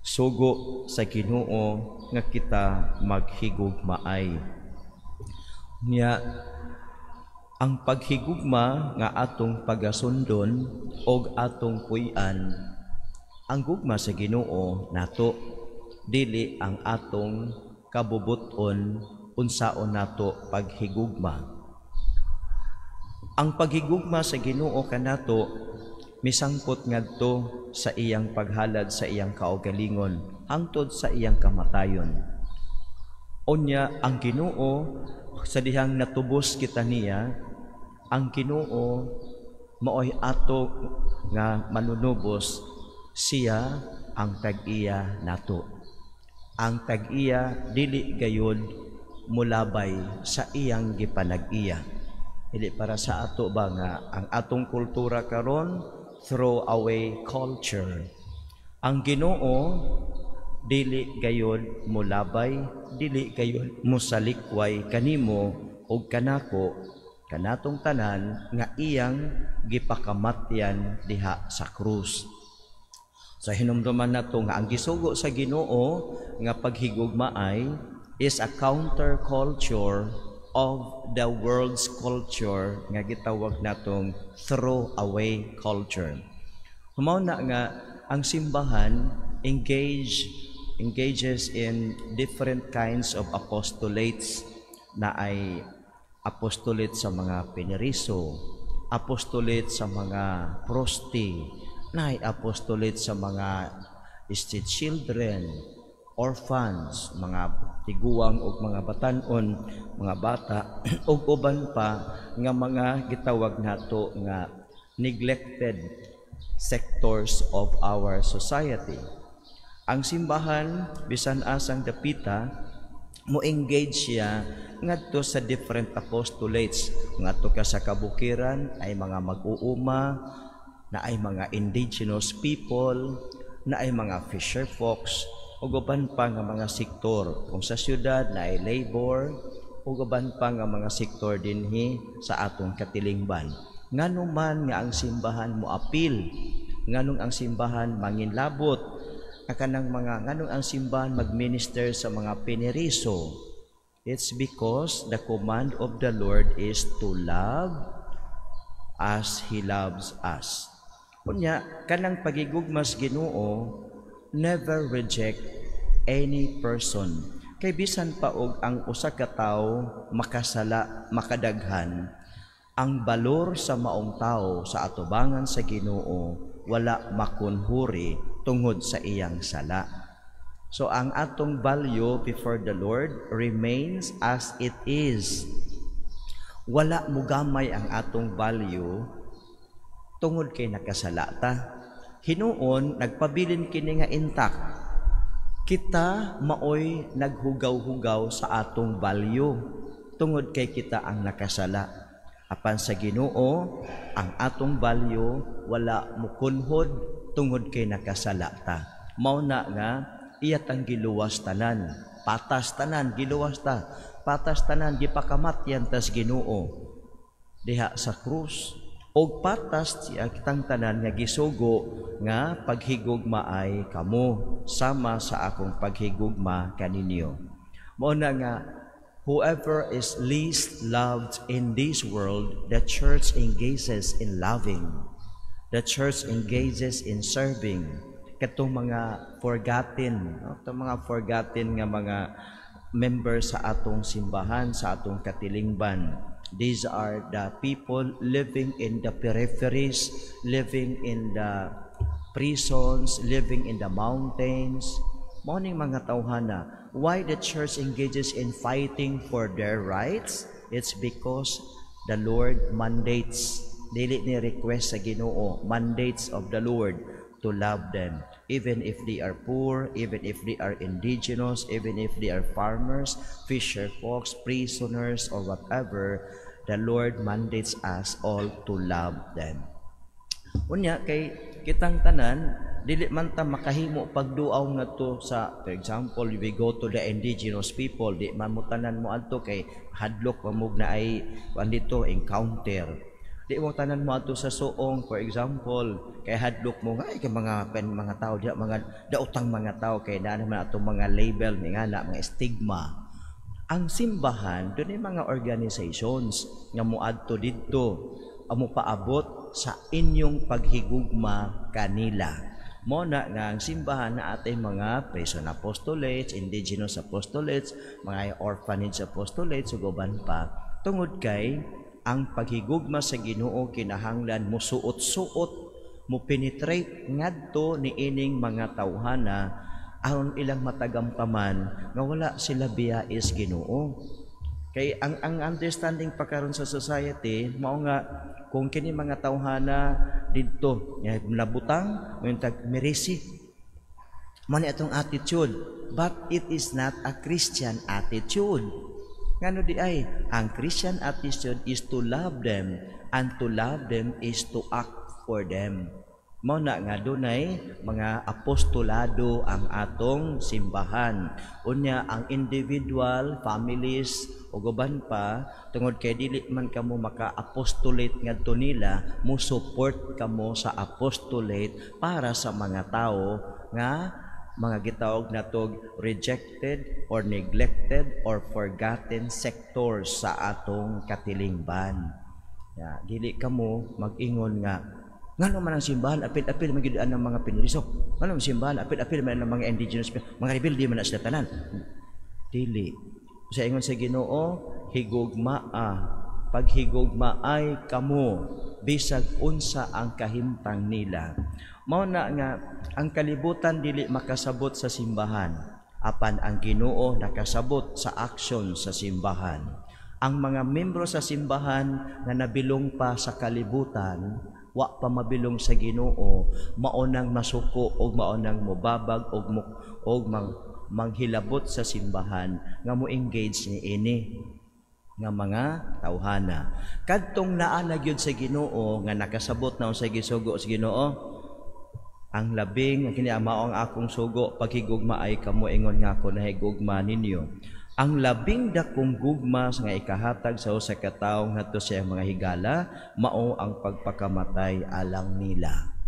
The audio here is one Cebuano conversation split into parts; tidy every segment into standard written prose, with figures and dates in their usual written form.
Sugo sa Ginoo nga kita maghigugmaay. Nya ang paghigugma nga atong pagasundon og atong puy-an, ang gugma sa Ginoo nato, dili ang atong kabubuton unsaon nato paghigugma. Ang paghigugma sa Ginoo kanato misangpot ngadto sa iyang paghalad sa iyang kaugalingon hangtod sa iyang kamatayon. Unya ang Ginoo, sa dihang natubos kita niya, ang Ginoo maoy ato nga manunubos, siya ang tag-iya nato. Ang tag-iya dili gayud mulabay sa iyang gipanag-iya. Dili para sa ato ba nga ang atong kultura karon, throw away culture. Ang Ginoo dili gayud mulabay, dili gayud musalikway kanimo ug kanako, kanatong tanan nga iyang gipakamatyan diha sa krus. Sa hinumduman nato nga ang gisugo sa Ginoo nga paghigugmaay is a counter culture of the world's culture nga gitawag natong throw away culture. Mao na nga ang simbahan engages in different kinds of apostolates, na ay apostolate sa mga pineriso, apostolate sa mga prosti, na ay apostolate sa mga street children, orphans, mga tiguang ug mga batanon, mga bata ug uban pa nga mga gitawag nato nga neglected sectors of our society. Ang simbahan, bisan asang dapita, mo engage siya ngadto sa different apostolates. Ngadto ka sa kabukiran, ay mga mag-uuma, na ay mga indigenous people, na ay mga fisher folks, ug uban pa nga mga sektor. Kung sa syudad, na ay labor, ug uban pa nga mga sektor dinhi sa atong katilingban. Ngano man nga ang simbahan mo apil? Nganong ang simbahan manginlabot? Nga kanang mga, nganong ang simbahan magminister sa mga pineriso? It's because the command of the Lord is to love as He loves us. Unya, kanang pagigugmas Ginoo never reject any person. Kay bisan pa og ang usa ka tawo makasala, makadaghan, ang balor sa maong tao sa atubangan sa Ginoo wala makunhuri tungod sa iyang sala. So ang atong value before the Lord remains as it is. Wala mugamay ang atong value tungod kay nakasala ta. Hinuon nagpabilin kini nga intact. Kita maoy naghugaw-hugaw sa atong value tungod kay kita ang nakasala. Apan sa Ginoo, ang atong value wala mukunhod tungod kay nakasala ta. Mao na nga iya tang giluwas tanan, patas tanan giluwas ta, patas tanan gipakamatyan tas Ginoo diha sa krus, og patas siya kitang tanan nga gisugo nga paghigugmaay kamo sama sa akong paghigugma kaninyo. Mao na nga whoever is least loved in this world, the church engages in loving. The church engages in serving. Katong mga forgotten, no? Katong mga forgotten nga mga members sa atong simbahan, sa atong katilingban. These are the people living in the peripheries, living in the prisons, living in the mountains. Mao ning mga tawhana. Why the church engages in fighting for their rights? It's because the Lord mandates, dili ni request sa Ginoo, mandates of the Lord to love them, even if they are poor, even if they are indigenous, even if they are farmers, fisher folks, prisoners, or whatever. The Lord mandates us all to love them. Unya, kay kitang tanan, dili man ta makahimo pagduaw ngadto sa, for example, we go to the indigenous people, di man mo tanan mo adto kay hadlok mamug na ay kuan dito, encounter. Di mo tanan mo adto sa suong, for example, kay hadlok mo nga ay kay mga pen mga tao diha, mga daotang mga tao, kay naa naman atong mga label ni nga na mga stigma. Ang simbahan, dunay mga organizations nga moadto didto, amo paabot sa inyong paghigugma kanila. Mo na nga ang simbahan na atay mga prison apostolates, indigenous apostolates, mga orphanage apostolates, ug uban pa. Tungod kay ang paghigugma sa Ginoo kinahanglan mo suot-suot, mo penetrate ngadto niining mga tawhana aron ilang matagampaman nga wala sila biyais Ginoo. Kay ang understanding pa karon sa society mao nga kung kini mga tawhana didto nga nabutang mo tag merisi mo ni atong attitude, but it is not a Christian attitude. Ngano di ay ang Christian attitude is to love them, and to love them is to act for them. Mao na nga dunay mga apostolado ang atong simbahan. Unya ang individual, families ug uban pa, tungod kay dili man kamo maka-apostolate ngadto nila, mo support kamo sa apostolate para sa mga tao nga mga gitawag natog rejected or neglected or forgotten sectors sa atong katilingban. Ya, dili kamo mag-ingon nga ngano man ang simbahan apil-apil man gyud ang mga piniriso. Ngano ang simbahan apil-apil man ang mga indigenous, mga rebelde man na sila tanan. Dili. Sa ingon sa Ginoo, higugmaa, paghigugmaay kamo bisag unsa ang kahimtang nila. Mao na nga ang kalibutan dili makasabot sa simbahan, apan ang Ginoo nakasabot sa aksyon sa simbahan. Ang mga membro sa simbahan nga nabilong pa sa kalibutan, wa pa mabilong sa Ginoo, mao nang masuko og mao nang mobabag og manghilabot sa simbahan nga mo engage ni ini nga mga tawhana. Kadtong naa na gyud sa Ginoo nga nakasabot na sa gisugo sa Ginoo, ang labing kini mao ang akong sugo, paghigugma ay kamo ingon nga ako nahigugma ninyo. Ang labing dakong gugma nga ikahatag sa usa ka tawo ngadto sa iyang mga higala mao ang pagpakamatay alang nila.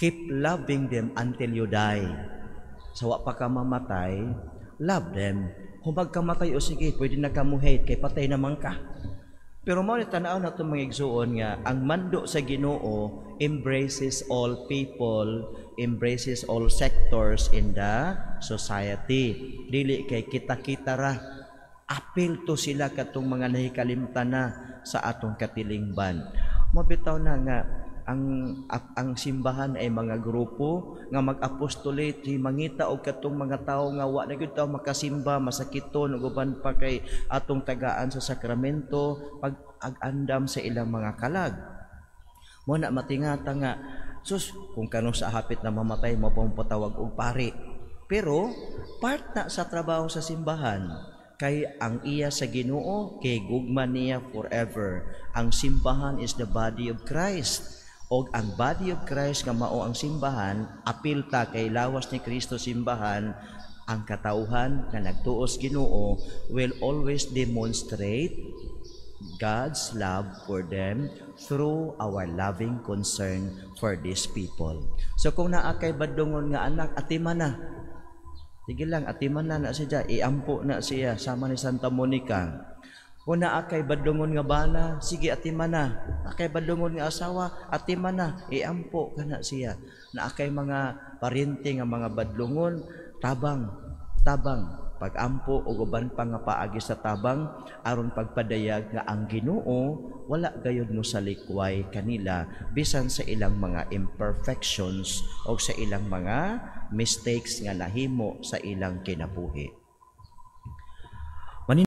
Keep loving them until you die. Sa wa pa ka mamatay, love them. Kung magkamatay, o sige, pwede na ka mo hate kay patay naman ka. Pero mao ni tan-aw nato, mga igsuon, nga ang mando sa Ginoo embraces all people, embraces all sectors in the society. Dili kay kita-kita ra. Apil to sila katong mga nahikalimtan na sa atong katilingban. Mabitaw na nga ang simbahan ay mga grupo nga mag-apostolate, mangita og katong mga tawo nga wa na gyud tawo makasimba, masakiton ug uban pa, kay atong tagaan sa sakramento, pag agandam sa ilang mga kalag. Mo na matingata nga sus kung kano sa hapit na mamatay mo pa patawag og pari, pero part na sa trabaho sa simbahan kay ang iya sa Ginoo kay gugma niya forever. Ang simbahan is the body of Christ, og ang body of Christ nga mao ang simbahan, apil ta kay lawas ni Kristo simbahan. Ang katawhan nga nagtuos Ginoo will always demonstrate God's love for them through our loving concern for these people. So kung naa kay badlongon nga anak, atiman na. Sige lang, atiman na na siya, iampo na siya sama ni Santa Monica. Kung naa kay badlongon nga bana, sige, atiman na. Naa kay badlongon nga asawa, atiman na, iampo ka na siya. Naa kay mga paryente nga mga badlongon, tabang, tabang, pagampo o uban pa nga paagi sa tabang aron pagpadayag nga ang Ginoo wala gayud mo salikway kanila bisan sa ilang mga imperfections o sa ilang mga mistakes nga nahimo sa ilang kinabuhi.